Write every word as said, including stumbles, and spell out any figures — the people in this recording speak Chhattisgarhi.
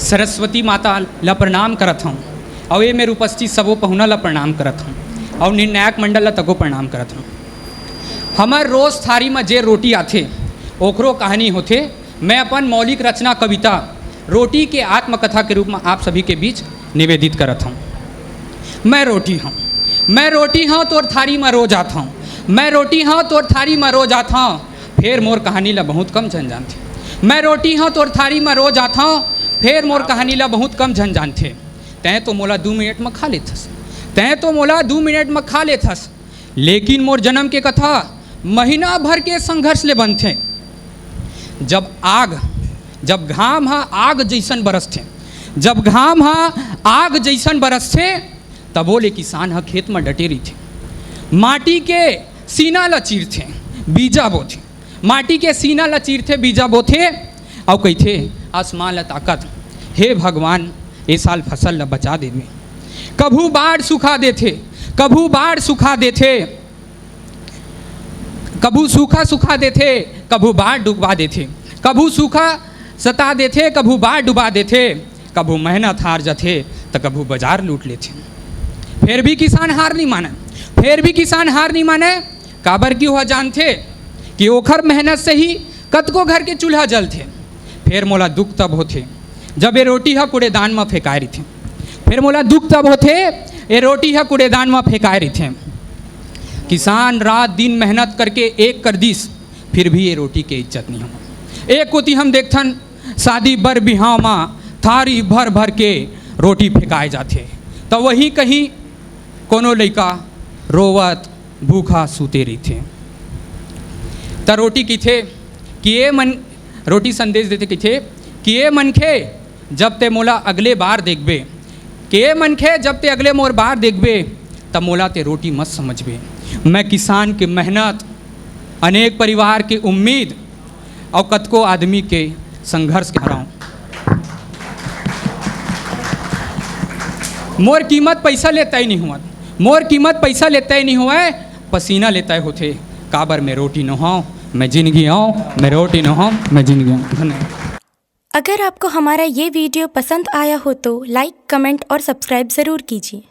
सरस्वती माता ला प्रणाम करत हौं, अउ ए मेर उपस्थित सबो पहुना ला प्रणाम करत हौं, अउ निर्णायक मंडल ला तको प्रणाम करत हौं। हमर रोज थारी म जे रोटी आथे, ओखरो कहानी होथे। मैं अपन मौलिक रचना कविता रोटी के आत्मकथा के रूप म आप सभी के बीच निवेदित करत हौं। मैं रोटी हौं, मैं रोटी हौं, तोर थारी म रोज आत हौं। मैं रोटी हौं, तोर थारी म रोज आत हौं, फेर मोर कहानी ला बहुत कम झन जानथे। मैं रोटी हौं, तोर थारी म रोज आत हौं, फेर मोर कहानी ला बहुत कम झन जानथे। तैं तो मोला दू मिनट म खा लेथस, तैं तो मोला दू मिनट म खा लेथस, लेकिन मोर जन्म के कथा महीना भर के संघर्ष ले बनथे। जब आग, जब घाम ह आग जइसन बरसथे, जब घाम ह आग जइसन बरसथे, तभो ले किसान ह खेत म डटे रहिथे। माटी के सीना ल चीरथे, बीजा बोथे। माटी के सीना ल चीरथे, बीजा बोथे, अउ कहिथे, आसमान ल ताकत, "हे भगवान, ए साल फसल ल बचा देबे।" कभू बाढ़ सुखा देथे, कभू बाढ़ सुखा देथे, कभू सूखा सुखा देथे, कभू बाढ़ डुबा देथे, कभू सूखा सता देथे, कभू बाढ़ डुबा देथे, कभू मेहनत हार जाथे, त कभू बाजार लूट लेथे। फेर भी किसान हार नहीं माने, फेर भी किसान हार नहीं माने, काबर कि ओह जानथे कि ओखर मेहनत से ही कतको घर के चूल्हा जलथे। फेर मोला दुख तब होथे, जब ए रोटी ह कूड़ेदान म फेंकाय रहिथे। फेर मोला दुख तब होथे, ए रोटी ह कूड़ेदान म फेंकाय रहिथे। किसान रात दिन मेहनत करके एक कर दिस, फिर भी ए रोटी के इज्जत नहीं होवय। एक कोती हम देखथन, शादी बर बिहाव म थारी भर भर के रोटी फेंकाय जाथे, त वही कहीं कोनो लइका रोवत भूखा सूते रहिथे। त रोटी कहिथे कि ए मन, रोटी संदेश देथे, कहिथे कि ए मनखे, जब ते मोला अगले बार देखबे, कि ए मनखे, जब ते अगले मोर बार देखबे, तब मोला ते रोटी मत समझबे। मैं किसान के मेहनत, अनेक परिवार के उम्मीद अउ कतको आदमी के संघर्ष के हरंव। मोर कीमत पइसा ले तय नहीं होवत, मोर कीमत पइसा ले तय नहीं होवय, पसीना ले तय होथे। काबर मैं रोटी नोहंव, मैं जिनगी हंव, मैं रोटी नोहंव, मैं जिनगी हंव। धन्यवाद। अगर आपको हमारा ये वीडियो पसंद आया हो तो लाइक, कमेंट और सब्सक्राइब ज़रूर कीजिए।